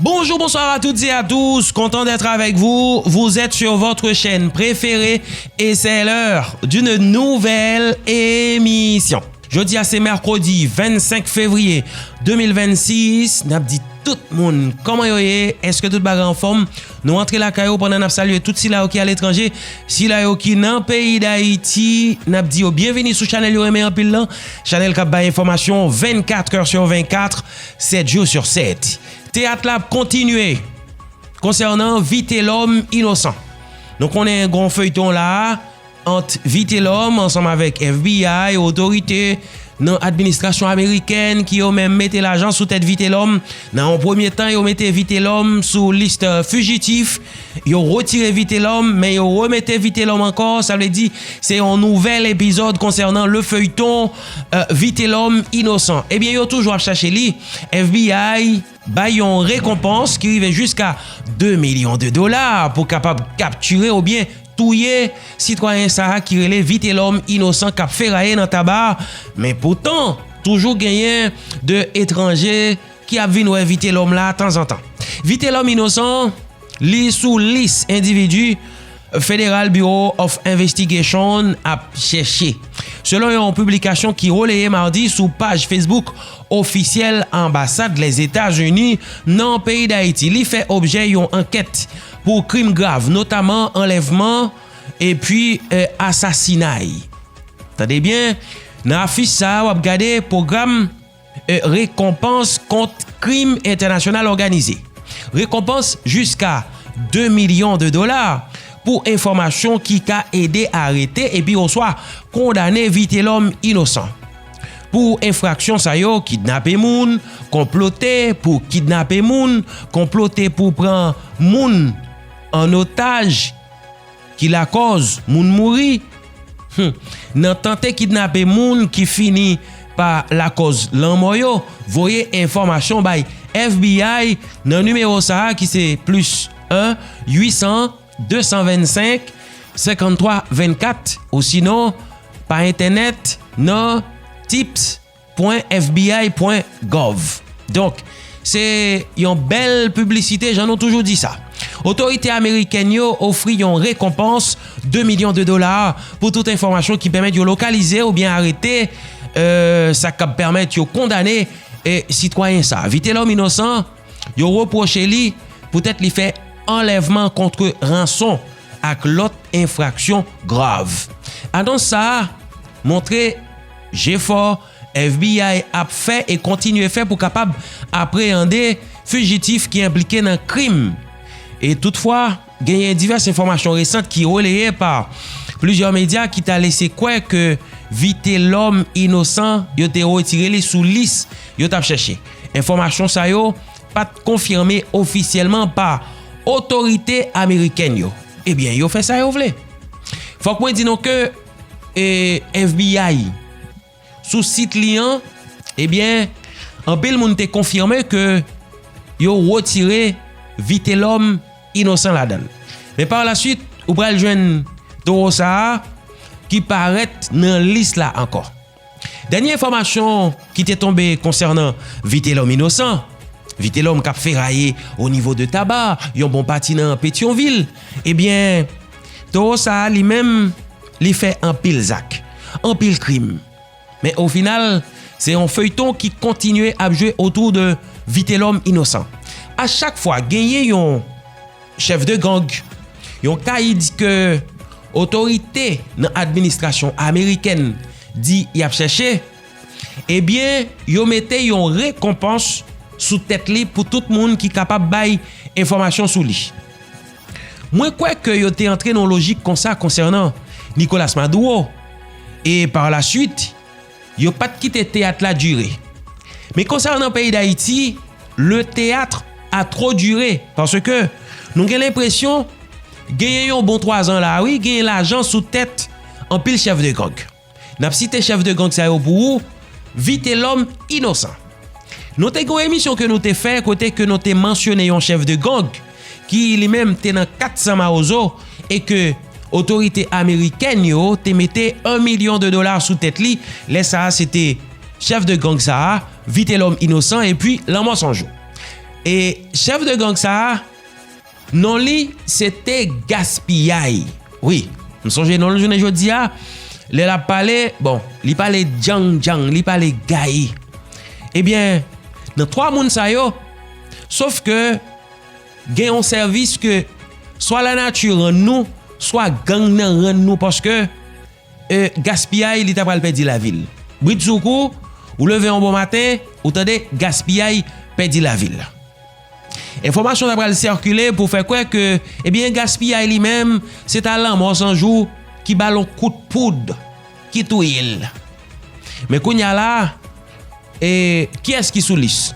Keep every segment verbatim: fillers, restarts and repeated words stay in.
Bonjour, bonsoir à toutes et à tous, content d'être avec vous. Vous êtes sur votre chaîne préférée et c'est l'heure d'une nouvelle émission. Jodi a se mèkredi vennsenk fevriye de mil vennsis. N ap di tout moun kòman yo ye, èske tout bagay anfòm? Nou antre lakay ou pandan n ap salye tout sila yo ki aletranje, sila yo ki nan peyi Dayiti. N ap di yo byenvini sou chanèl yo renmen anpil lan, chanèl k ap bay enfòmasyon vennkat è sur vennkat, sèt jou sur sèt. Teyat la ap kontinye konsènan Vitelhomme Innocent. Nou konnen gon feyton la ant Vitelhomme ansanm avèk F B I, otorite nan administrasyon amerikèn ki yo menm mete lajan sou tèt Vitelhomme. Nan yon premye tan, yo mete Vitelhomme sou lis fijitif. Yo retire Vitelhomme, men yo remete Vitelhomme ankò. Sa vle di, se yon nouvèl epizòd konsènan le feyton, euh, Vitelhomme Innocent. Ebyen, yo toujou ap chache li. F B I bay yon rekonpans ki rive jiska de milyon de dola pou kapab kaptire oubyen touye sitwayen sa a ki rele Vitelhomme Innocent k ap feraye nan Taba. Men poutan, toujou genyen de etranje ki ap vin wè Vitelhomme la tanzantan. Vitelhomme Innocent, li sou lis endividi Federal Bureau of Investigation ap chèche. Selon yon piblikasyon ki releye madi sou paj Facebook ofisyèl anbasad Lèzetazini nan peyi Dayiti, li fè objè yon ankèt pou krim grav, notaman anlèvman epi, eh, asasinay. Tande byen, nan afich sa a, w ap gade pwogram, eh, rekonpans kont krim entènasyonal òganize. Rekonpans jiska de milyon de dola pou enfòmasyon ki ka ede arete epi oswa kondane Vitelhomme Innocent. Pou enfraksyon sa yo, kidnape moun, konplote pou kidnape moun, konplote pou pran moun an otaj, ki lakòz moun mouri, hmm, nan tante kidnape moun ki fini pa lakòz lanmò yo, voye enfòmasyon bay F B I nan nimewo sa a ki se plis en uit san de san vennsenk senkanntwa vennkat, osinon pa entènèt nan tips pwen F B I pwen gov. Donk, se yon bèl piblisite, jan nou toujou di sa. Otorite amerikèn yo ofri yon rekonpans de milyon de dola pou tout enfòmasyon ki pèmèt yo lokalize oubyen arete, euh, sa k ap pèmèt yo kondane, eh, sitwayen sa a. Vitelhomme Innocent, yo repwoche li poutèt li fè anlèvman kont ranson ak lòt enfraksyon grav. Anons sa a montre jefò F B I ap fè e kontinye fè pou kapab apreyande fijitif ki enplike nan krim. E toutfwa, genyen divès enfòmasyon resant ki releye pa plizyè medya ki ta lese kwè ke Vitelhomme Innocent, yo te retire li sou lis yo t ap chèche. Enfòmasyon sa yo pa t konfime ofisyèlman pa otorite amerikèn yo. Ebyen, yo fè sa yo vle. Fòk mwen di nou ke, e, F B I, sou sit li an, ebyen, anpil moun te konfime ke yo retire Vitelhomme Innocent ladan l. Men pa la swit, ou pral jwenn towo sa a ki parèt nan lis la ankò. Dènye enfòmasyon ki te tonbe konsènan Vitelhomme Innocent, Vitelhomme k ap feraye o nivo de Taba, yon bon pati nan Petyonvil, ebyen, towo sa a li menm, li fè anpil zak, anpil krim. Men o final, se yon feyton ki kontinye ap jwe otou de Vitelhomme Innocent. A chak fwa genyen yon chèf de gang, yon kayid ke otorite nan administrasyon amerikèn di y ap chèche, ebyen, yo mete yon rekonpans sou tèt li pou tout moun ki kapab bay enfòmasyon sou li. Mwen kwè ke yo te antre nan lojik konsa konsènan Nicolas Maduro, e pa la swit, yo pa t kite teyat la dire. Men konsènan peyi Dayiti, le théâtre a trop duré, paske nou gen lenpresyon genyen yon bon twazan la, wi, genyen lajan sou tèt anpil chèf de gang. N ap site chèf de gang sa yo pou ou, Vitelhomme Innocent. Nou te gen yon emisyon ke nou te fè kote ke nou te mansyone yon chèf de gang ki li menm te nan kat san mawozo e ke otorite amerikèn yo te mete yon milyon de dola sou tèt li. Lè sa a, se te chèf de gang sa a, Vitelhomme Innocent, epi Lanmò San Jou. E chèf de gang sa a, non li se te Gaspiyay. Wi, m sonje non l jounen jodi a. Lè l ap pale, bon, li pale djang djang, li pale gaye. Ebyen, nan twa moun sa yo, sof ke gen yon sèvis ke swa lanati rann nou, swa gang nan rann nou, paske e, Gaspiyay, li ta pral pèdi lavi l. Bridsoukou, ou leve yon bon maten, ou tande Gaspiyay pèdi lavi l. Enfòmasyon ta pral sikile pou fè kwè ke, ebyen, Gaspiyay li menm, se ta lanmò san jou ki ba l yon kout poud, ki touye l. Men kounye a la, e, kiyès ki sou lis?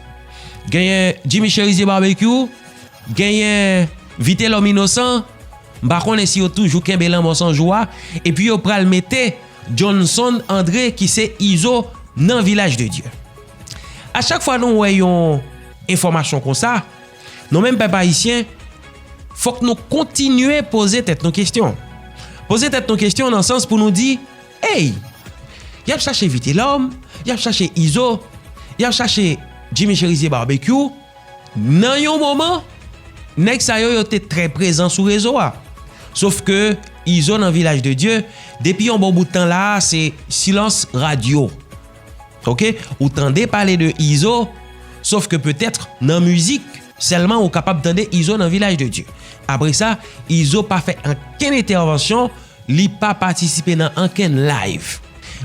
Genyen Jimmy Cherizier Barbecue, genyen Vitelhomme Innocent, m pa konnen si yo toujou kenbe lanmò san jou a, epi yo pral mete Johnson André ki se Izo nan Vilaj de Dye. A chak fwa nou wè yon enfòmasyon konsa, nou menm pèp ayisyen, fòk nou kontinye poze tèt nou kesyon. Poze tèt nou kesyon nan sans pou nou di, ey, y ap chache Vitelhomme, y ap chache Izo, y ap chache Jimmy Cherizier Barbecue, nan yon moman, nèg sa yo, yo te trè prezan sou rezo a. Sof ke Izo nan Vilaj de Dye, depi yon bon bout tan la a, se silans radyo. Oke? Ou tande pale de Izo, sof ke petèt nan mizik sèlman ou kapab tande Izo nan Vilaj de Dye. Apre sa, Izo pa fè ankenn entèvansyon, li pa patisipe nan ankenn live.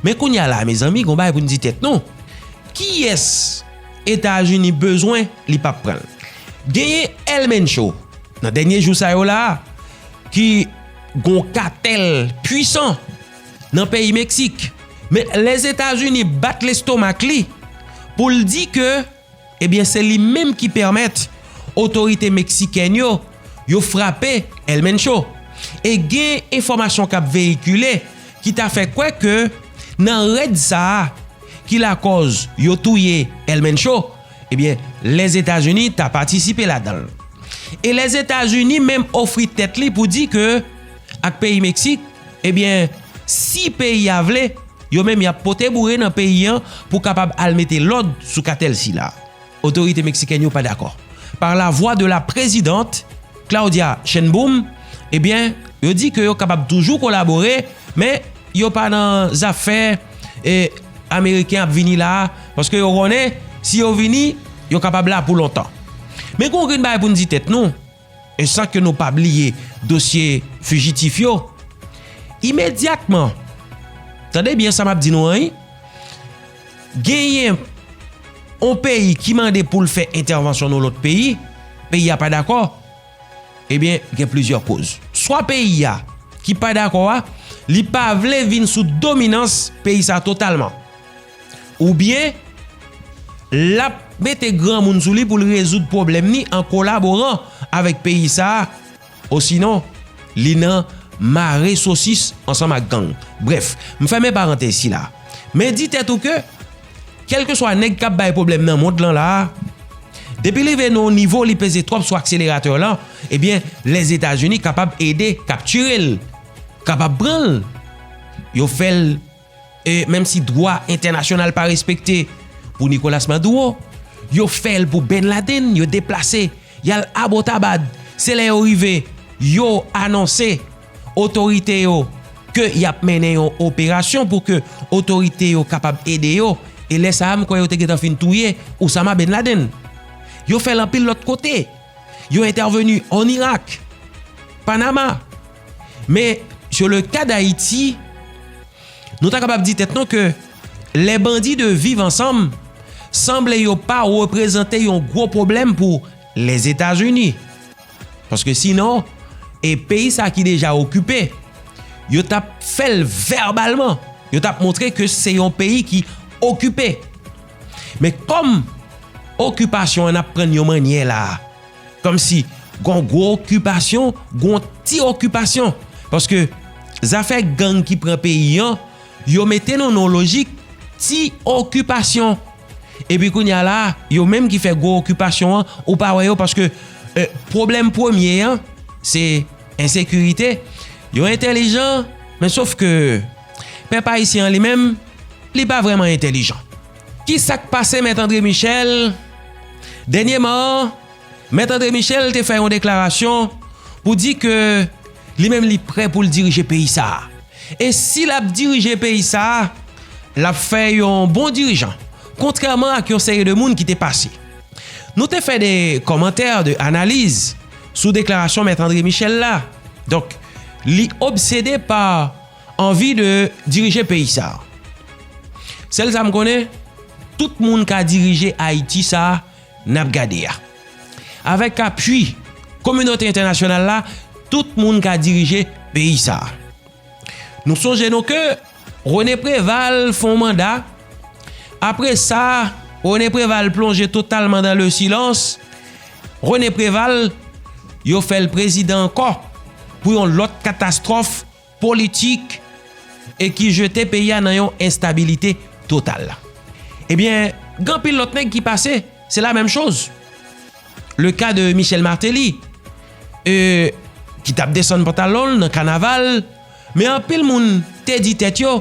Men kounye a la, mezanmi, gon bagay pou n di tèt nou. Kiyès Etazini bezwen, li p ap pran l? Genyen Elmencho, nan dènye jou sa yo la a, ki gon katèl pwisan nan peyi Meksik. Men Lèzetazini bat lestomak li pou l di ke, ebyen, se li menm ki pèmèt otorite meksikèn yo, yo frape Elmencho. E gen enfòmasyon k ap veyikile ki ta fè kwè ke nan rèd sa a ki lakòz yo touye Elmencho, ebyen, Lèzetazini ta patisipe ladan l. E Lèzetazini menm ofri tèt li pou di ke, ak peyi Meksik, ebyen, si peyi a vle, yo menm y ap pote boure nan peyi an pou kapab al mete lòd sou katèl sila. Otorite meksikèn yo pa dakò. Par la voix de la présidente, Claudia Sheinbaum, ebyen, yo di ke yo kapab toujou kolabore, men yo pa nan zafè, e, Ameriken ap vini la a, paske yo konnen, si yo vini, yo kapab la pou lontan. Men gon grenn bagay pou n di tèt nou, e san ke nou pa bliye dosye fijitif yo, imedyatman, tande byen sa m ap di nou an, wi, genyen yon peyi ki mande pou l fè entèvansyon nan lòt peyi, peyi a pa dakò, ebyen, gen plizyè koz. Swa peyi a ki pa dakò a, li pa vle vin sou dominans peyi sa totalman. Oubyen, l ap mete granmoun sou li pou l rezoud pwoblèm ni an kolaboran avèk peyi sa a, osinon, li nan mare sosis ansanm ak gang. Brèf, m fèmen parantèz sila. Men di tèt ou ke, kèlkeswa nèg k ap bay pwoblèm nan mond lan la a, depi li rive nan yon nivo li peze twòp sou akseleratè lan, ebyen, Lèzetazini kapab ede kaptire l, kapab pran l. Yo fè l, e, menm si dwa entènasyonal pa respekte pou Nicolas Maduro, yo fè l pou Ben Laden, yo deplase, y al Abbottabad. Se lè yo rive, yo anonse otorite yo ke y ap mennen yon operasyon pou ke otorite yo kapab ede yo. E lè sa a, m kwè yo te gentan fin touye Osama Ben Laden. Yo fè l anpil lòt kote. Yo entèveni an Irak, Panama. Men, sur le cas d'Haïti, nou ta kapab di tèt nou ke les bandits de Vivre Ensemble sanble yo pa reprezante yon gwo pwoblèm pou Lèzetazini. Paske sinon, e peyi sa ki deja okipe, yo t ap fè l vèbalman. Yo t ap montre ke se yon peyi ki okipe. Men kòm okipasyon an ap pran yon mannyè la a, kòmsi gon gwo okipasyon, gon ti okipasyon. Paske zafè gang ki pran peyi an, yo mete nou nan lojik ti okipasyon. Epi kounye a la, yo menm ki fè gwo okipasyon an, ou pa wè yo paske, e, pwoblèm premye an, se ensekirite. Yo entèlijan, men sof ke pèp ayisyen an li menm, li pa vrèman entèlijan. Ki sa k pase, Mèt André Michel? Dènyèman, Mèt André Michel te fè yon deklarasyon pou di ke li menm li prè pou l dirije peyi sa a. E si l ap dirije peyi sa a, l ap fè yon bon dirijan, kontrèman ak yon seri de moun ki te pase. Nou te fè de kòmantè, de analiz sou deklarasyon Mèt André Michel la. Donk, li obsede pa anvi de dirije peyi sa a. Sèl sa m konnen, tout moun ka dirije Ayiti sa a n ap gade a. Avèk apui kominote entènasyonal la, tout moun ka dirije peyi sa a. Nou sonje nou ke René Préval fè yon manda. Apre sa, René Préval plonje totalman dans le silence. René Préval, yo fè l prezidan ankò pou yon lòt katastwòf politik e ki jete peyi a nan yon enstabilite total. Ebyen, gen anpil lòt nèg ki pase, se la menm choz. Le ka de Michel Martelly, e, ki t ap desann pantalon l nan kanaval, men anpil moun te di tèt yo,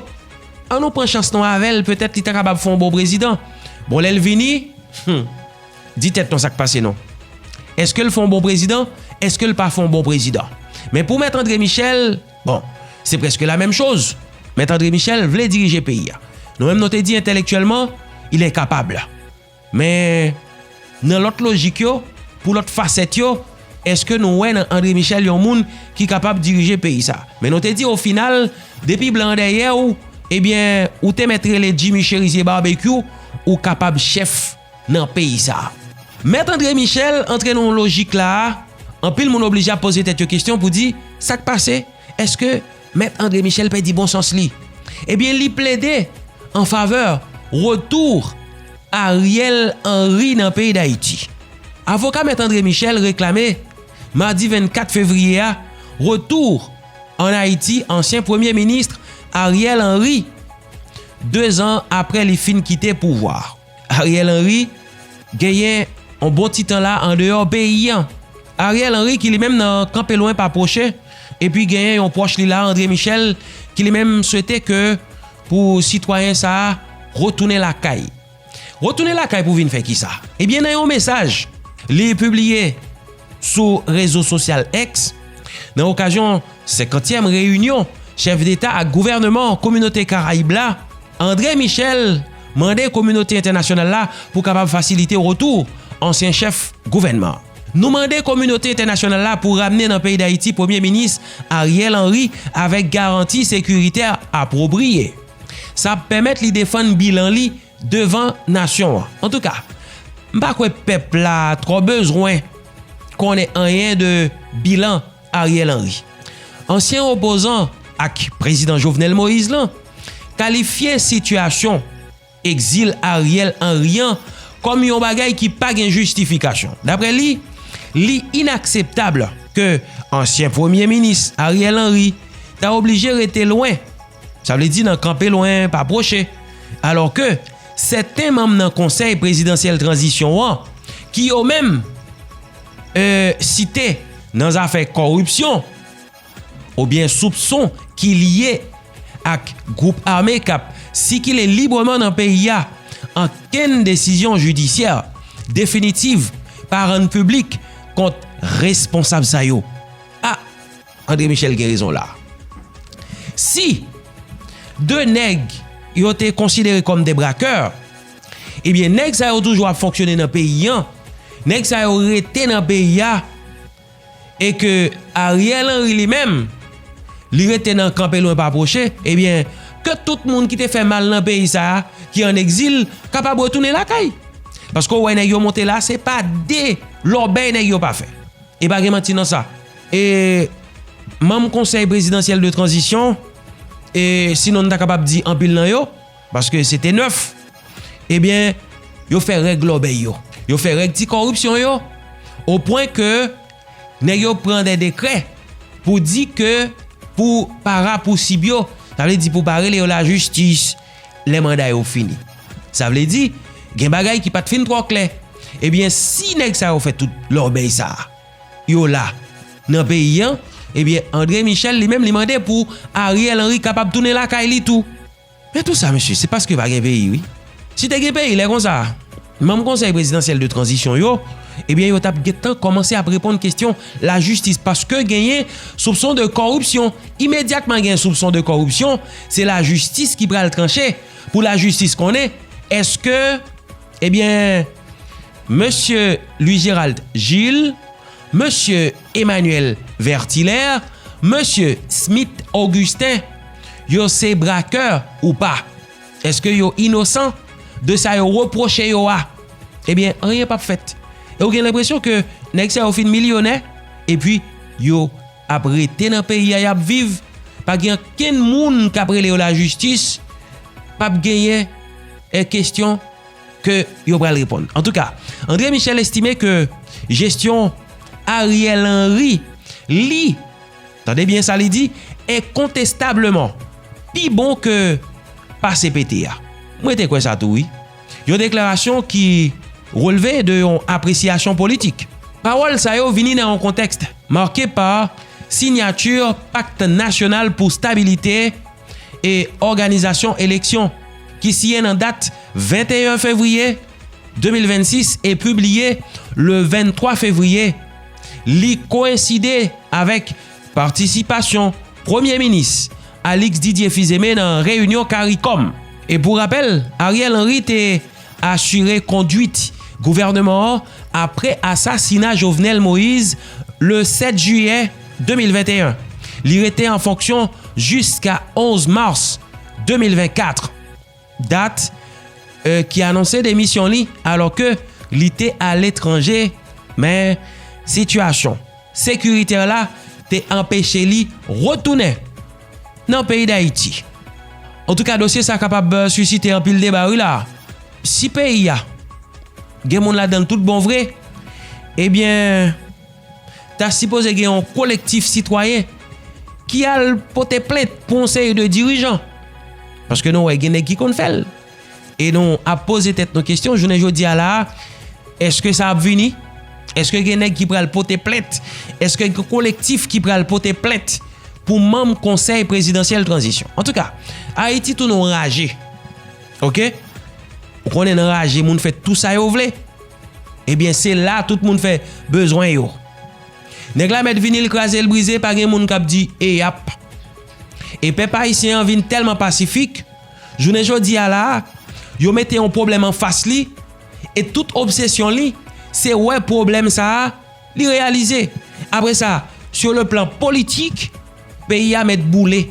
ann nou pran chans nou avè l, petèt li ta kapab fè yon bon prezidan. Bon, lè l vini, hmm, di tèt nou sa k pase non. Èske l fè yon bon prezidan? Èske l pa fè yon bon prezidan? Men pou Mèt André Michel, bon, se prèske la menm choz. Mèt André Michel vle dirije peyi a. Nou menm nou te di entèlektyèlman, il est capable. Men, nan lòt lojik yo, pou lòt fasèt yo, èske nou wè nan André Michel yon moun ki kapab dirije peyi sa? Men nou te di, o final, depi blan an dèyè w, ebyen, ou te mèt rele Jimmy Cherizier Barbecue, ou kapab chèf nan peyi sa. Mèt André Michel antre nan yon lojik la a, anpil moun oblije ap poze tèt yo kesyon pou di, sa k pase? Èske Mèt André Michel pèdi bon sans li? Ebyen, li plede an favè retou Ariel Henry nan peyi Dayiti. Avoka Mèt André Michel reklame, madi vennkat fevriye a, retou ann Ayiti ansyen premye minis Ariel Henry, de zan apre li fin kite pouvwa. Ariel Henry genyen yon bon ti tan la andeyò peyi an. Ariel Henry ki li menm nan kanpe lwen pa pwoche, epi genyen yon pwòch li la, André Michel, ki li menm swete ke pou sitwayen sa a retounen lakay. Retounen lakay pou vin fè kisa? Ebyen, nan yon mesaj li pibliye sou rezo sosyal X, nan okazyon senkantyèm reyinyon chèf deta ak gouvènman kominote Karayib la, André Michel mande kominote entènasyonal la pou kapab fasilite retou ansyen chèf gouvènman. Nou mande kominote entènasyonal la pou ramne nan peyi Dayiti Premye Minis Ariel Henry avèk garanti sekiritè apwopriye. Sa ap pèmèt li defann bilan li devan nasyon an. Antouka, m pa kwè pèp la twò bezwen konnen anyen de bilan Ariel Henry. Ansyen opozan ak prezidan Jovenel Moïse lan kalifye sitiyasyon egzil Ariel Henry an kòm yon bagay ki pa gen jistifikasyon. Daprè li, li inakseptab ke ansyen premye minis Ariel Henry ta oblije rete lwen, sa vle di nan kanpe lwen, pa pwoche, alò ke sèten manm nan Konsèy Prezidansyèl Tranzisyon an, ki yo menm, e, site nan zafè kòripsyon, oubyen soupson ki lye ak gwoup ame k ap sikile libreman nan peyi a, ankenn desizyon jidisyè definitif pa rann piblik kont responsab sa yo. A, André Michel gen rezon la. Si de nèg yo te konsidere kòm de brakè, ebyen, nèg sa yo toujou ap fonksyone nan peyi an, nèg sa yo rete nan peyi a, e ke Ariel Henry li menm, li rete nan kanpe lwen pa pwoche, ebyen, ke tout moun ki te fè mal nan peyi sa a, ki an egzil, kapab retounen lakay. Paske w wè nèg yo monte la, se pa de lòbèy nèg yo pa fè. E pa gen manti nan sa. E manm Konsèy Prezidansyèl de Tranzisyon, e sinon n ta kapab di anpil nan yo, paske se te nèf, ebyen, yo fè règ lòbèy yo. Yo fè règ ti kòripsyon yo, o pwen ke nèg yo pran de dekrè pou di ke pou pa rapousib yo, sa vle di pou pa rele yo lajistis lè manda yo fini. Sa vle di, gen bagay ki pa t fin twò klè. Ebyen, si nèg sa yo fè tout lòbèy sa a, yo la nan peyi an, ebyen, André Michel li menm li mande pou Ariel Henry kapab tounen lakay li tou. Men tou sa, mesye, se paske pa gen peyi, wi. Si te gen peyi, lè konsa, Manm Konsèy Prezidansyèl de Tranzisyon yo, ebyen, yo t ap gentan kòmanse ap reponn kesyon lajistis, paske genyen soupson de kòripsyon. Imedyatman genyen soupson de kòripsyon, se lajistis ki pral tranche, pou lajistis konnen èske, ebyen, mesye Louis Gérald Gilles, mesye Emmanuel Vertilaire, mesye Smith Augustin, yo se brakè ou pa. Èske yo inosan de sa yo repwoche yo a? Ebyen, anyen p ap fèt. E ou gen lenpresyon ke nèg sa yo fin milyonè, epi yo ap rete nan peyi a y ap viv. Pa gen okenn moun k ap rele yo lajistis, p ap genyen, eh, kesyon ke yo pral reponn. Antouka, André Michel estime ke jesyon Ariel Henry, li, tande byen sa li di, enkontestableman pi bon ke pa C P T a. Mwen te kwè sa tou, wi. Yon deklarasyon ki relve de yon apresyasyon politik. Pawòl sa yo vini nan yon kontèks make pa siyati Pak Nasyonal pou Stabilite e Òganizasyon Eleksyon, ki siyen nan dat venteyen fevriye de mil vennsis e pibliye le venntwa fevriye. Li koyenside avèk patisipasyon Premye Minis Alix Didier Fils-Aimé nan reyinyon CARICOM. E pou rapèl, Ariel Henry te asire kondwit gouvènman an apre asasina Jovenel Moïse le sèt jiyè de mil venteyen. Li rete an fonksyon jiska onz mas de mil vennkat, dat, eh, ki anonse demisyon li, alòske li te aletranje, men sitiyasyon sekiritè la te anpeche li retounen nan peyi Dayiti. Antouka, dosye sa kapab, eh, sisite anpil deba, wi, la. Si peyi a gen moun ladan l tout bon vre, ebyen, ta sipoze gen yon kolektif sitwayen ki al pote plent pou yon seri de dirijan. Paske nou wè gen nèg ki konn fè l. E nou ap poze tèt nou kesyon, jounen jodi a la a, èske sa ap vini? Èske gen nèg ki pral pote plent? Èske gen kolektif ki pral pote plent pou manm Konsèy Prezidansyèl Tranzisyon? Antouka, Ayiti tou nan raje. Oke? Ou konnen nan raje, moun fè tou sa yo vle. Ebyen, se la tout moun fè bezwen yo. Nèg la mèt vini, l kraze, l brize, pa gen moun k ap di eyap. E pèp ayisyen an vin tèlman pasifik, jounen jodi a la a, yo mete yon pwoblèm anfas li, e tout obsesyon li, se wè pwoblèm sa a, li reyalize. Apre sa, sur le plan politik, peyi a mèt boule.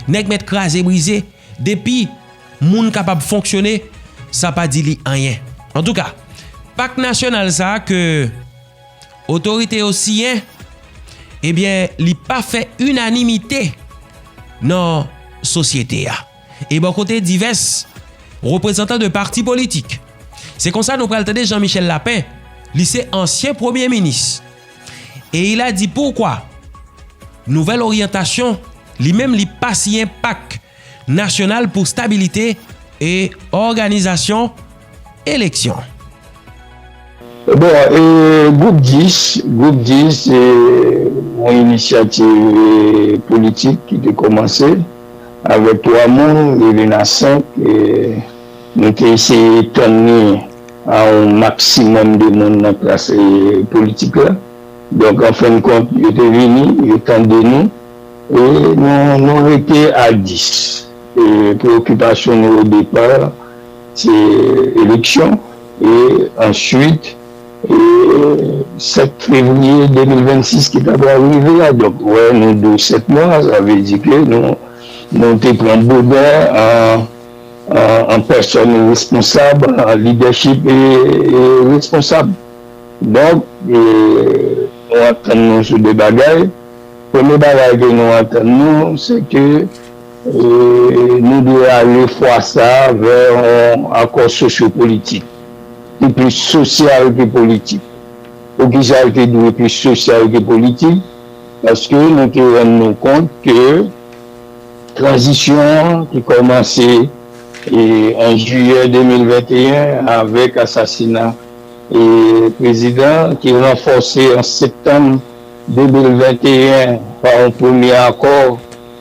Nèg mèt kraze brize. Depi moun kapab fonksyone, sa pa di li anyen. Antouka, pak nasyonal sa a ke otorite yo siyen, ebyen, li pa fè inanimite nan sosyete a. E bò kote divès reprezantan de pati politik. Se konsa nou pral tande Jean Michel Lapin, li se ansyen premye minis. E il a dit pourquoi Nouvèl Oryantasyon, li menm, li pa siyen pak nasyonal pou stabilite e òganizasyon eleksyon. Bon, e, gwoup dis, gwoup dis, se yon inisyativ, e, politik ki te kòmanse avèk twa moun, li vin a senk, e nou te eseye etann li a yon maksimòm de moun nan klas, e, politik la. Donk, an fen de kont, yo te vini, yo tande nou, e nou, nou rete a dis. E preokipasyon nou o depa, se eleksyon, e answit, e sèt fevriye de mil vennsis ki ta pral rive a. Donk, wè, nou di w sèt mwa, sa vle di ke nou, nou te pran Boden an, an, an pèsòn responsab, an lidèchip e, e responsab. Donk, e, nou antann nou sou de bagay. Premye bagay ke nou antann nou, se ke, e, nou dwe ale fwa sa a vè yon akò sosyopolitik ki plis sosyal ke politik. Poukisa l te dwe plis sosyal ke politik? Paske nou te rann nou kont ke tranzisyon an ki kòmanse, e, an jiyè de mil venteyen avèk asasina, e, prezidan, ki ranfòse an septanm de mil venteyen pa yon premye akò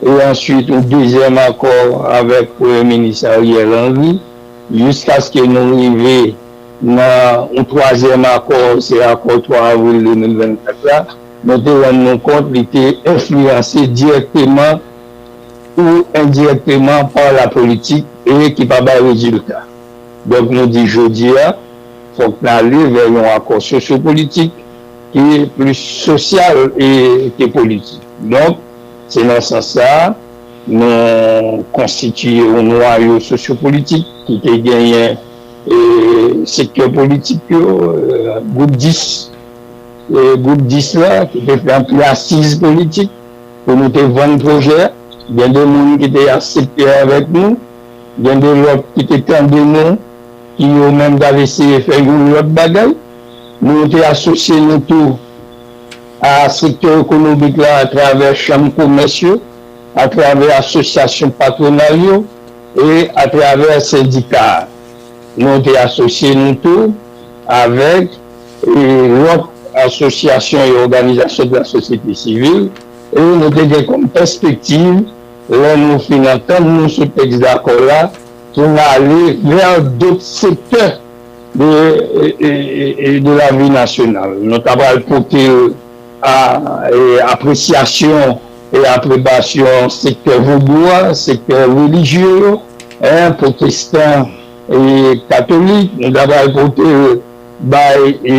e answit yon dezyèm akò avèk Premye Minis Ariel Henry, jiskaske nou rive nan yon twazyèm akò, se akò twa avril de mil vennkat la, nou te rann nou kont li te enfliyanse dirèkteman ou endirèkteman pa lapolitik e ki pa bay rezilta. Donk, nou di jodi a, fòk n ale vè yon akò sosyopolitik ki plis sosyal e ke politik. Donk, se nan sans sa a, nou konstitiye yon nwayo sosyopolitik ki te genyen e, sektè politik yo, e, gwoup dis, e, gwoup dis la, ki te fè anpil asiz politik pou nou te vann pwojè. Gen de moun ki te aksepte avèk nou, gen de lòt ki te tande nou, ki yo menm t ap eseye fè yon lòt bagay. Nou te asosye nou tou a sektè ekonomik la atravè chanm komès yo, atravè asosyasyon patwonal yo e atravè sendika a. Nou te asosye nou tou avèk e, lòt asosyasyon e òganizasyon de la sosyete sivil e nou te gen kòm pèspektiv, lè nou fin antann nou sou tèks dakò la, pou n ale vè dòt sektè de, e, e, e, de lavi nasyonal. Nou ta pral pote l a, e, apresyasyon e aprobasyon sektè vodou a, sektè relijye yo, en, pwotestan e katolik, nou ta pral pote l bay e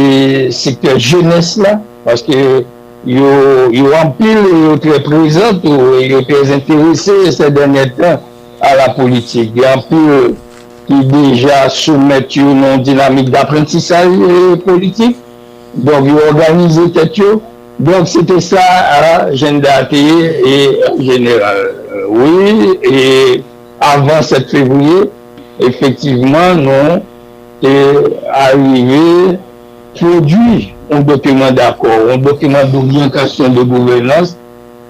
sektè jenès la, paske yo, yo anpil e yo trè prezan tou, e yo trè enterese sè dènyè tan a la politik. Gen anpil ki deja soumèt yo nan yon dinamik daprantisaj e politik. Donk, yo òganize tèt yo. Donk, se te sa ajanda a te ye e an jeneral. Wi, e avan sèt fevriye, efektivman, nou te arive pwodui yon dokiman dakò, yon dokiman doryantasyon de gouvènans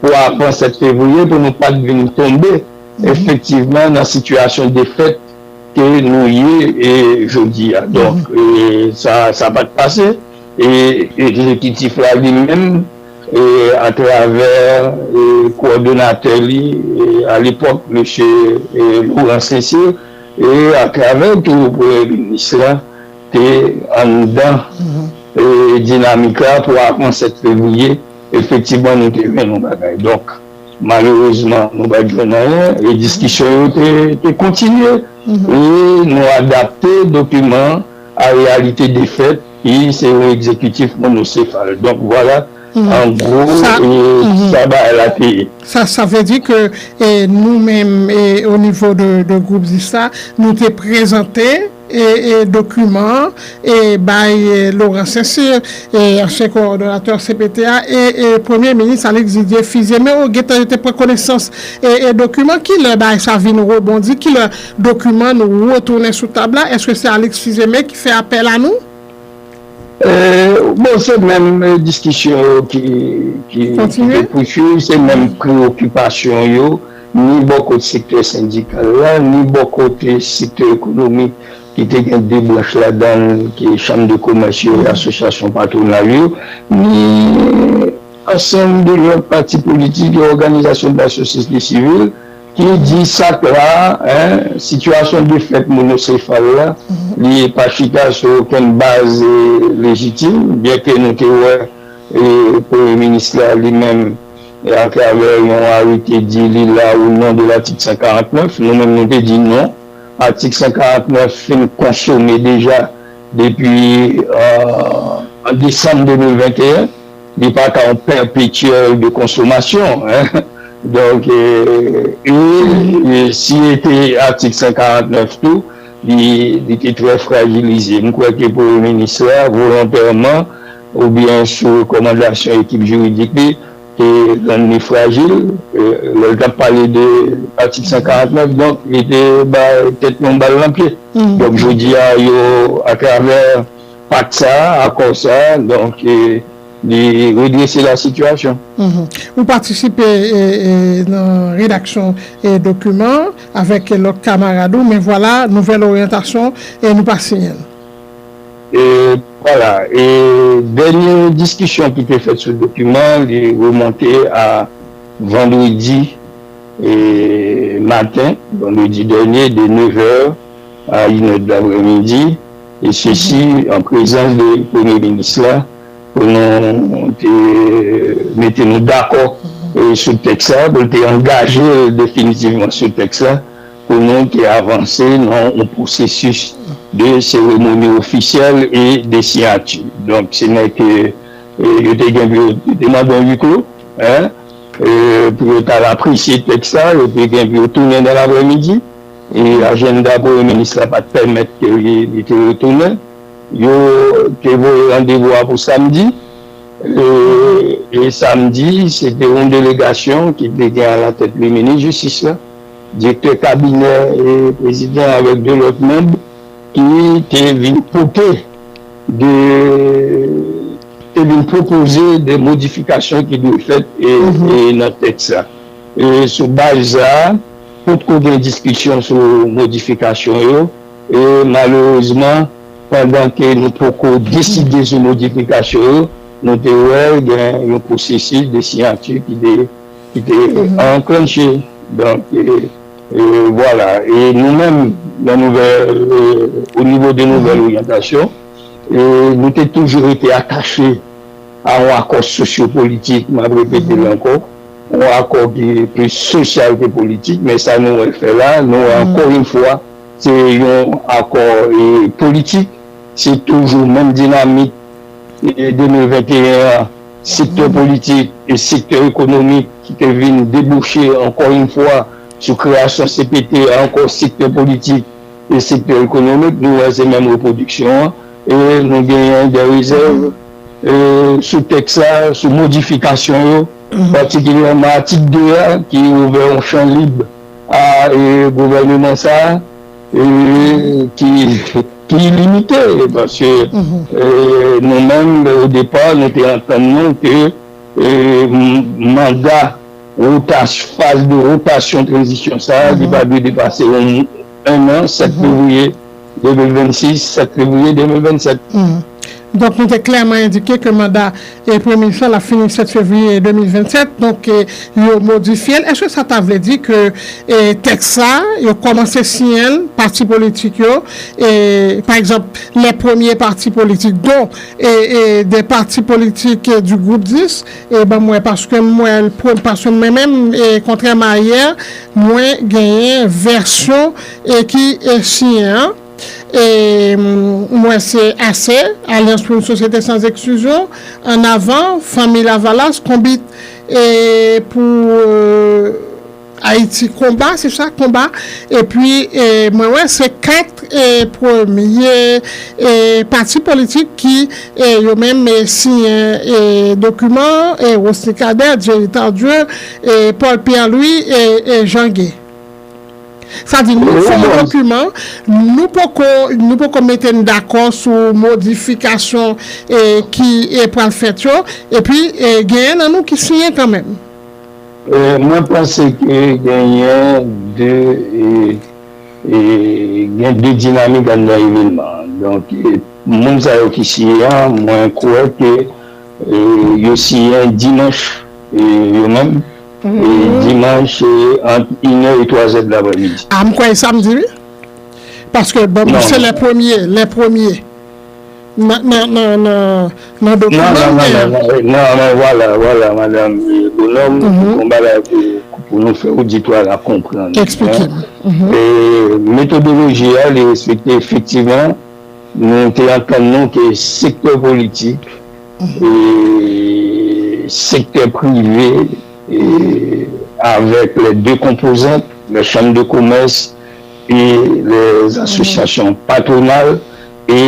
pou avan sèt fevriye, pou nou pa t vin tonbe efektivman nan sitiyasyon defèt ke nou ye e jodi a. Donk, e, sa, sa pa t pase. E egzekitif la li menm, e atravè e kowòdonatè li, e alepòk, mesye e Laurent Cécile, e atravè tou premye minis la, te anndan e dinamik la pou avan sèt fevriye, efektivman, nou te jwenn yon bagay. Donk, malerezman, nou pa t jwenn anyen, e diskisyon yo te, te kontinye, e nou adapte dokiman an a reyalite defèt, ki se yon egzekitif monosefal. Donk, vwala, an gwo, e sa bagay la te ye. Sa, sa vle di ke, e, nou menm, e, o nivo de, de gwoup dis la, nou te prezante e, e, dokiman an, e, bay, e, Laurent Cécile, e, ansyen kowòdonatè C P T a, e, e, Premye Minis Alex Didier Fils-Aimé, o, gentan yo te pran konesans, e, e, dokiman. Kilè bagay sa vin rebondi? Kilè dokiman nou retounen sou tab la? Èske se Alex Fils-Aimé ki fè apèl a nou? E, bon, se menm, e, diskisyon yo ki, ki, ki te pouswiv, se menm preyokipasyon yo, ni bò kot sektè sendikal la, ni bò kote sektè ekonomik ki te gen de branch ladan l, ki chanm de komès yo e asosyasyon patwonal yo, ni ansanm de lòt pati politik e òganizasyon de la sosyete sivil ki di sa k la, en, sitiyasyon defèt monosefal la, li pa chita sou okenn baz, e, lejitim, byenke nou te wè, e, premye minis la li menm, e, atravè yon arete di li la ou non de latik san karant nèf, nou menm nou te di non, atik san karant nèf fin konsome deja depi, e, an desanm de mil venteyen, li pa ka yon pèpetyèl de konsomasyon, en. Donk, e, e, e si e te atik san karant nèf tou, li, li te trè frajilize. M kwè ke premye minis la, volontèman, oubyen sou rekòmandasyon ekip jiridik li, te rann li frajil, e, lè l t ap pale de atik san karant nèf, donk, li te bay tèt li yon bal nan pye. Donk, jodi a, yo, atravè pak sa a, akò sa a, donk, e, li redrese la sitiyasyon. Ou patisipe, e, e, nan redaksyon, e, dokiman avèk lòt kamarad ou, men vwala, nouvèl oryantasyon, e nou pa siyen l. E, vwala, e dènye diskisyon ki te fèt sou dokiman, li remonte a vandredi, e, maten, vandredi dènye, de nevè a inè daprèmidi, e sesi an prezans de Premye Minis la, pou nou te mete nou dakò, e, sou tèks la, pou l te angaje l definitivman sou tèks la, pou nou te avanse nan yon pwosesis de seremoni ofisyèl e de siyati. Donk, se nèg ke, e, yo te gen pou yo te mande yon huis clos, en, e, pou yo t al apresye tèks la, yo te gen pou yo tounen nan laprèmidi. E ajanda Premye Minis la pa t pèmèt ke li, li te retounen. Yo te voye randevou a pou samdi. E, e samdi, se te yon delegasyon ki te gen alatèt li minis jistis la, direktè kabinè e prezidan avèk de lòt manm ki te vin pote de, te vin pwopoze de modifikasyon ki dwe fèt e, e nan tèks la. E sou baz sa a, potko gen diskisyon sou modifikasyon yo. E malerezman, pandan ke nou poko deside sou modifikasyon yo, nou te wè gen yon pwosesis de siyati ki te, ki te anklanche. Donk, e, e, vwala. E nou menm, nan nouvèl, e, o nivo de nouvèl oryantasyon, e, nou te toujou rete atache a yon akò sosyopolitik, m ap repete l ankò, yon akò ki plis sosyal ke politik, men sa nou wè l fè la, nou wè ankò yon fwa, se yon akò, e, politik, se toujou menm dinamik, e, de mil venteyen an, sektè politik e sektè ekonomik ki te vin debouche ankò yon fwa sou kreyasyon C P T a, ankò sektè politik e sektè ekonomik, nou wè se menm repwodiksyon an, e nou genyen de rezèv, e, sou tèks la, sou modifikasyon yo, patikilyèman atik de a, ki ouvè yon chan lib a, e, gouvèneman sa a, e, ki, ki ilimite, paske, e, nou menm, o depa, nou te antann nou ke, e, m-, manda wotas-, faz de wotasyon tranzisyon sa a, li pa dwe depase yon, en an, sèt fevriye de mil vennsis, sèt fevriye de mil vennsèt. Donk, nou te klèman endike ke manda e Premye Minis lan ap fini sèt fevriye de mil vennsèt, donk, e, yo modifye l. Èske sa ta vle di ke, e, tèks sa, yo kòmanse siyen l, pati politik yo, e, pa egzanp, les premiers partis politiques, dont, e, e, des partis politiques, e, du groupe dix, e, ban m wè, paske m wè l, paske mwen menm, e, kontrèman a yè, mwen genyen vèsyon, e, ki, e, siyen an. E, m, m wè se ase, Alliance pour une société sans exclusion, Ann Avan, Fanmi Lavalas, Konbit, e, pou, e, Ayiti, Konba, se sa, Konba. Epi, e, mwen wè se kat, e, premye, e, pati politik ki, e, yo menm, e, siyen, e, dokiman, e, Rosny Cadet, Jerry Tardieu, e, Paul Pierre Louis, e, e, Jean Gay. Sa di, nou fè yon dokiman, nou poko, nou poko mete n dakò sou modifikasyon, e, ki, e, pral fèt yo, epi, e, genyen nan nou ki siyen kanmenm. E, mwen panse ke genyen de, e, e, gen de dinamik anndan evènman an. Donk, e, moun sa yo ki siyen an, mwen kwè ke, e, yo siyen dimanch, e, yo menm, e, dimanch, e, ant inè e twazè de laprèmidi. A, m kwè e samdi, wi. Paske, bon, se lè premye, lè premye. Nan, nan, nan, nan, nan dokiman m genyen. Non, men vwala, vwala, madanm, e, Bonòm, yon bagay pou, pou nou fè oditwa la konprann. Eksplike m. E, metodoloji a, li respekte efektivman, nou te antann nou ke sektè politik, e, sektè prive, e, avèk les deux composantes, les chambres de commerce et les associations patronales, e,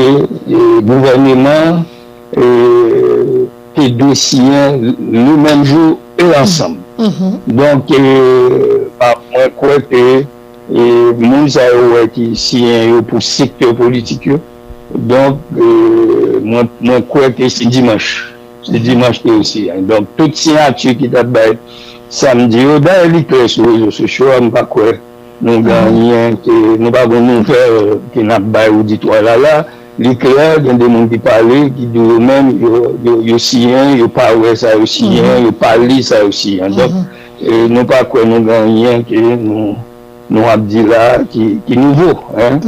e gouvèneman, e, te dwe siyen le menm jou e ansanm. Donk, e, pa, mwen kwè ke, e, moun sa yo wè ki siyen yo pou sektè politik yo. Donk, e, mwen, mwen kwè ke se dimanch. Se dimanch ke yo siyen. Donk, tout siyati ki t ap bay samdi yo, dayè li klè sou rezo sosyo a, m pa kwè nou gen anyen ke, nou pa gen nouvèl ke n ap bay oditwa la la. Li klè, gen de moun ki pale, ki di yo menm, yo, yo, yo siyen, yo pa wè sa yo siyen, yo pa li sa yo siyen. Donk, e, nou pa kwè nou gen anyen ke nou, nou ap di la ki, ki nouvo, en.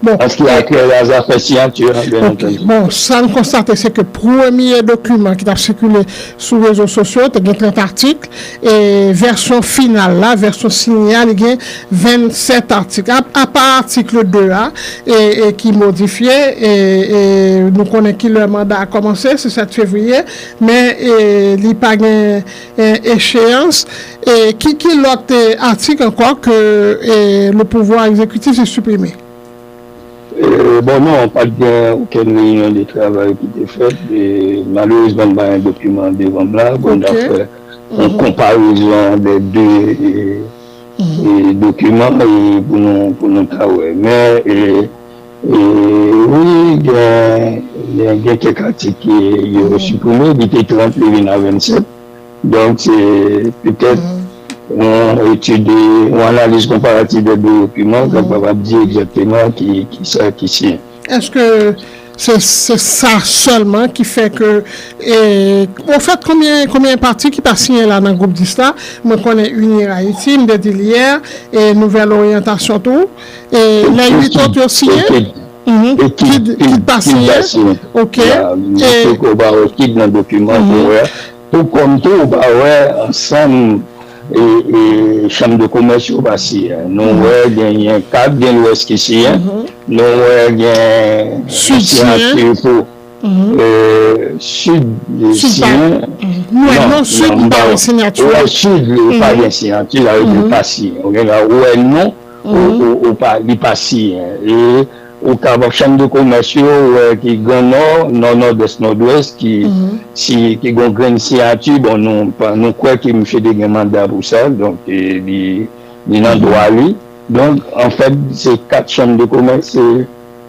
Bon, an ce qui a trait à zafè siyati an, byen antandi. Bon, sa n konstate, se ke premye dokiman ki t ap sikile sou rezo sosyo, te gen trant atik, e vèsyon final la, vèsyon siyen a, li gen vennsèt atik. A, apa atik de a, e, e ki modifye, e, e nou konnen kilè manda a kòmanse, se sèt fevriye, men e, li pa gen e, echeyans. E, ki, ki lòt e, atik ankò ke e, le pouvwa egzekitif li siprime? E, bon, non, pa t gen okenn reyinyon de travay ki te fèt. E, malerezman, m pa gen dokiman devan m la. Bon, n ap fè yon konparezon de de e, e, dokiman e, pou nou, pou nou ta wè. Men, e, e, wi, gen, gen, gen kèk atik ki yo siprime, li te trant, li vin a vennsèt. Donk, se petèt yon etid, yon analiz konparatif de de dokiman k ap kapab di egzakteman ki, ki sa ki siyen. Èske se, se sa sèlman ki fè ke, e, anfèt, konbyen, konbyen pati ki pa siyen la nan gwoup dis la? Mwen konnen Unir Ayiti, m te di l yè, e Nouvèl Oryantasyon tou. E lè uit lòt yo siyen? Kid, kid pa siyen. Ok. E ou pa wè kid nan dokiman pou wè. Tou kòm tou, ou pa wè ansanm e, e chanm de komès yo pa siyen. Nou wè genyen kad, gen lwès ki siyen. Nou wè gen siyati pou e, sid siyen. Nou wè non, sid pa gen siyati. Ou wè sid, li pa gen siyati, la, li pa siyen. Ou gen la, ou wè non, ou, ou, ou pa, li pa siyen. E ou ka wè chanm de komès yo, ou wè ki Gran Nò, Nò, Nòdès, Nòdwès, ki, si, ki gon grenn siyati, bon, nou, pa, nou kwè ke misye te gen manda pou sa, donk, e, li, li nan dwa li. Donk, anfèt, se kat chanm de komès, se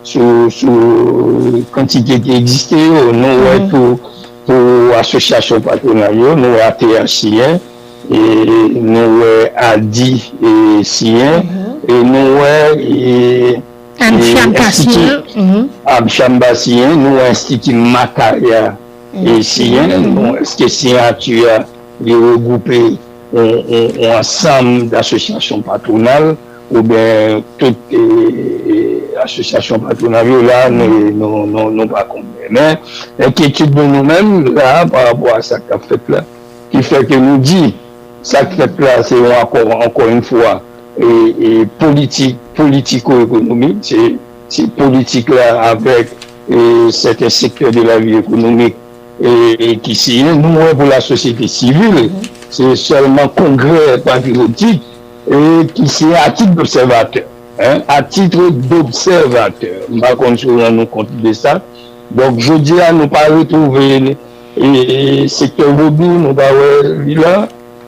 sou, sou kantite ki egziste yo. Nou wè tou pou asosyasyon patwonal yo, nou wè A T H siyen, e nou wè ADI e siyen, e nou wè e, e AmCham pa Enstiti siyen, AmCham pa siyen, nou wè Enstiti Makaya e siyen, nou wè èske siyati a li regwoupe yon, yon, yon ansanm d'asosyasyon patwonal oubyen tout e, e, asosyasyon patwonal yo la, nou, nou, nou, nou pa konnen. Men, enkyetid nou, nou menm, la, pa rapò a sa k ap fèt la, ki fè ke nou di, sa k fèt la, se yon akò, ankò yon fwa, e, e politik, politiko-ekonomik, se, se politik la avèk e, sèten sektè de la vi ekonomik e, e ki siyen. Nou wè pou lasosyete sivil, se sèlman Kongrè Patriyotik e, ki siyen à titre d'observateur, hein, à titre d'observateur. M pa konn si w rann ou kont de sa. Donk, jodi a, nou pa retwouve e, e, sektè vodou, nou pa wè li la.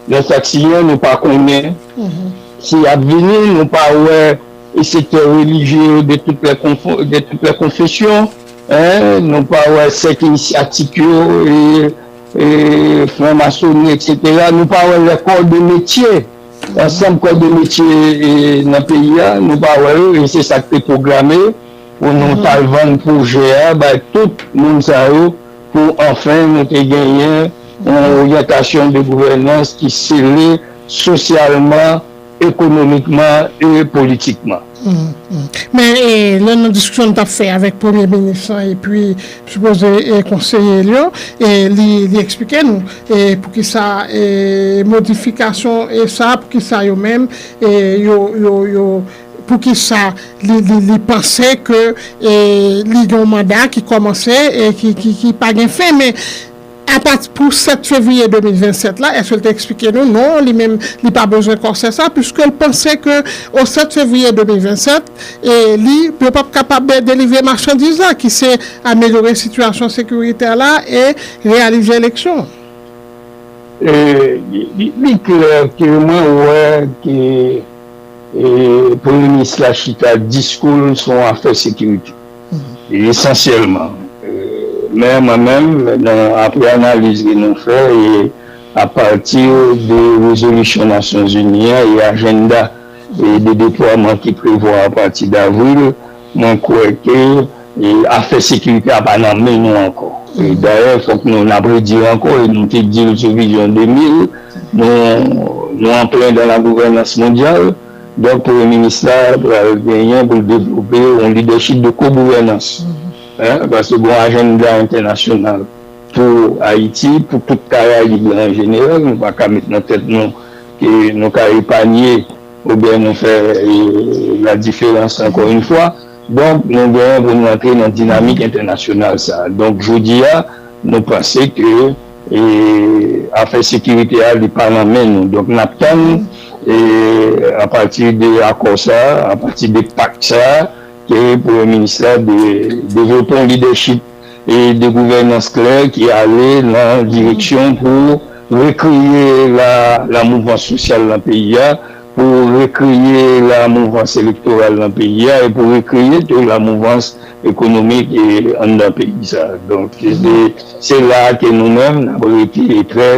Nan sa k siyen, nou pa konnen si y ap vini, nou pa wè e sektè relijye yo de tout lè konfo-, de tout lè konfesyon, en, nou pa wè sèk inisyatik yo, e, e franmasoni, etsetera. Nou pa wè lè kò de metye, ansanm kò de metye e, nan peyi a, nou pa wè yo, e se sa k te pwograme pou nou t al vann pwojè a bay tout moun sa yo, pou anfen nou te genyen yon oryantasyon de gouvènans ki sele sosyalman, ekonomikman e politikman. Men e, lè nan diskisyon n t ap fè avèk premye minis lan epi sipoze e, konseye l yo, e, li, li eksplike nou e, poukisa e, modifikasyon e sa, poukisa yo menm e, yo, yo, yo, poukisa li, li, li panse ke e, li gen yon manda ki kòmanse e ki, ki, ki pa gen fen. Men apati pou sèt fevriye de mil vennsèt la, èske l te eksplike nou? Non, li menm, li pa bezwen kòsè sa, piske l panse ke o sèt fevriye de mil vennsèt, e li, yo p ap kapab delivre machandiz la, ki se amelyore sitiyasyon sekiritè la e reyalize eleksyon. E, li, li, li klè ke mwen wè ke e, premye minis la chita, diskou l se yon afè sekirite. E esansyèlman. E, men mwen menm, nan, apre analiz ke nou fè, e apati de rezolisyon Nasyonzini an e ajanda e de deplwaman ki prevwa apati davril, mwen kwè ke e afè sekirite a pa nan men nou ankò. E dayè, fòk nou, n ap redi l ankò, e nou te di l sou vizyon de mil, nou, nou an plen dans la gouvènans mondyal, Donk, premye minis la pral genyen pou l devlope yon lidèchip de kogouvènans. Hein, paske gen yon ajanda entènasyonal pou Ayiti, pou tout Karayib la an jeneral. Nou pa ka met nan tèt nou ke nou ka epanye oubyen nou fè eh, la diferans ankò yon fwa. Donk, nou genyen pou nou antre nan dinamik entènasyonal sa. Donk, jodi a, nou panse ke eh, afè sekirite a, li pa nan men nou. Donk, n ap tann eh, apati de akò sa, apati de pak sa, ke premye minis la de devlope yon lidèchip e de gouvènans klè ki ale nan direksyon pou rekreye la, la mouvans sosyal nan peyi a, pou rekreye la mouvans elektoral nan peyi a e pou rekreye tou la mouvans ekonomik e anndan peyi sa. Donk, se, se la ke nou menm n ap rete trè,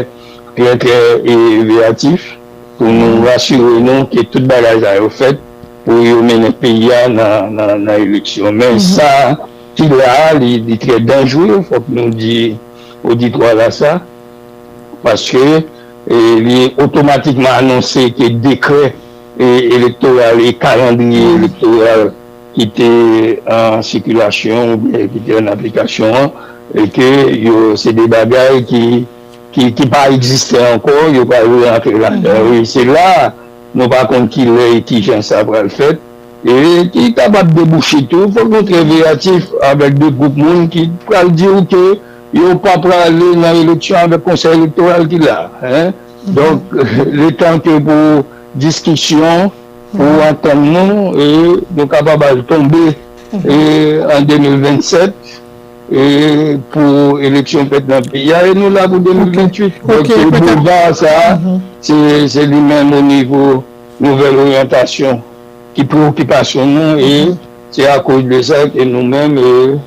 trè, trè e, veyatif pou nou rasire nou ke tout bagay sa yo fèt pou yo mennen peyi a nan, nan, nan eleksyon. Men sa ki la a, li, li trè danjere, fòk nou di oditwa la sa, paske eh, li otomatikman anonse ke dekrè eh, elektoral e kalandriye elektoral ki te an sikilasyon oubyen ki te an aplikasyon an, e ke yo, se de bagay ki, ki, ki pa egziste ankò, yo pral rantre ladan. E se la, nou pa konn ki lè e ki jan sa pral fèt, e ki kapab debouche tou. Fòk nou trè veyatif avèk de gwoup moun ki pral di w ke yo pa prale nan eleksyon avèk konsèy elektoral ki la. Hein? Donk, letan ke pou diskisyon, pou antann nou, e nou kapab al tonbe e, an de mil vennsèt, e pou eleksyon fèt nan peyi a, e nou la pou de mil venntuit. Donk, e boulva sa, se, se li menm o nivo nouvèl oryantasyon ki preyokipasyon nou, e se akoz de sa ke nou menm, e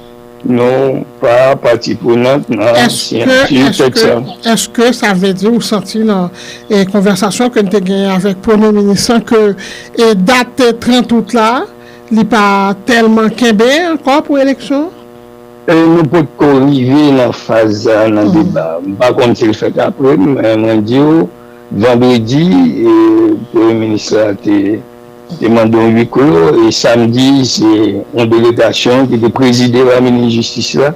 nou pa pati prenant nan siyati tèks sa. Èske sa vle di ou santi nan e, konvèsasyon ke n te genyen avèk premye minis lan ke e, dat trant out la, li pa tèlman kenbe ankò pou eleksyon? E, nou potko rive nan faz sa nan deba. M pa konn si l fèt apre, men mwen di w, vandredi, e, premye minis la te, te mande yon huis clos, e samdi, se yon delegasyon ki te prezide pa minis jistis la,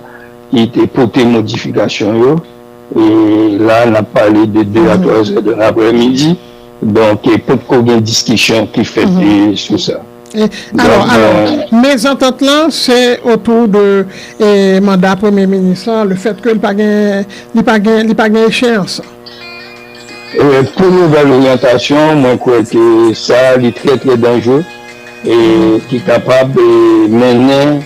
ki te pote modifikasyon yo. E la, n ap pale de de a twa zè de laprèmidi. Donk, e potko gen diskisyon ki fèt e, sou sa. E, alò, alò, mezantant lan, se otou de e, manda premye minis lan, le fèt ke li pa gen, li pa gen, li pa gen echeyans. E, pou nouvèl oryantasyon, mwen kwè ke sa, li trè, trè danjere e ki kapab e, mennen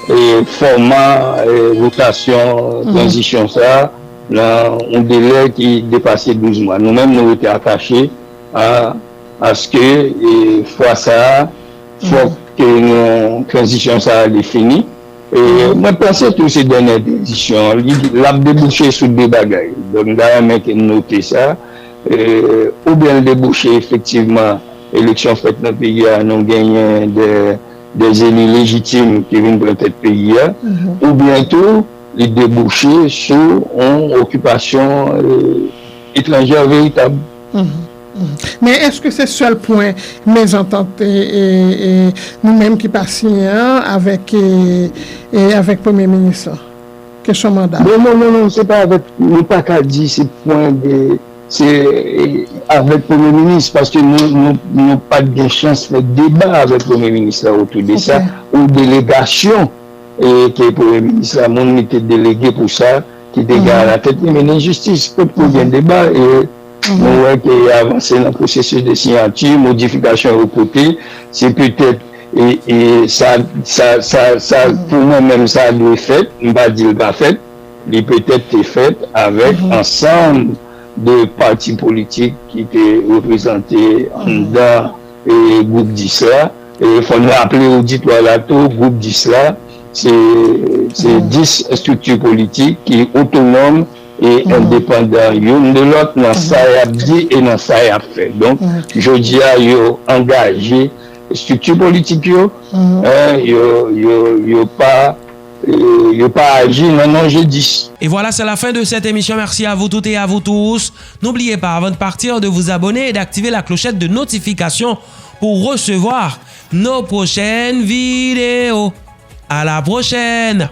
e, fòma e, wotasyon tranzisyon sa nan yon delè ki depase douz mwa. Nou menm, nou rete atache a, aske e, fwa sa a, fòk ke nou, tranzisyon sa a li fini. E, mwen panse tou se dènye tranzisyon an, li, l ap debouche sou de bagay. Donk, m ta renmen ke n note sa. E, oubyen l debouche efektivman, eleksyon fèt nan peyi a, nou genyen de, de zeli lejitim ki vin pran tèt peyi a, oubyen tou, li debouche sou yon okipasyon e, etranjè veritab. Men èske se sèl pwen mezantant e, e, e, nou menm ki pa siyen an avèk, e, e, avèk premye minis lan? Kesyon manda. Non, non, non, non, se pa avèk, nou pa ka di se pwen de, se e, avèk premye minis, paske nou, nou, nou pa t gen chans fè deba avèk premye minis la otou de sa, ou delegasyon e, ke premye minis la, moun li te delege pou sa, ki te gen alatèt li, minis jistis, potko gen deba, e nou wè ke y avanse nan pwosesis de siyati, modifikasyon yo pote, se petèt, e, e sa, sa, sa, sa, pou mwen menm, sa dwe fèt, m pa di l pa fèt, li petèt te fèt avèk ansanm de pati politik ki te reprezante anndan e, gwoup dis la. E fò n raple oditwa la tou, gwoup dis la, se, se dis estrikti politik ki otonòm e endepandan youn de lòt nan sa y ap di e nan sa y ap fè. Donk, jodi a, yo angaje estrikti politik yo, en, yo, yo, yo pa, e, yo pa aji nan non G dis. Et voilà, c'est la fin de cette émission. Merci à vous toutes et à vous tous. N'oubliez pas, avant de partir, de vous abonner et d'activer la clochette de notification pour recevoir nos prochaines vidéos. À la prochaine!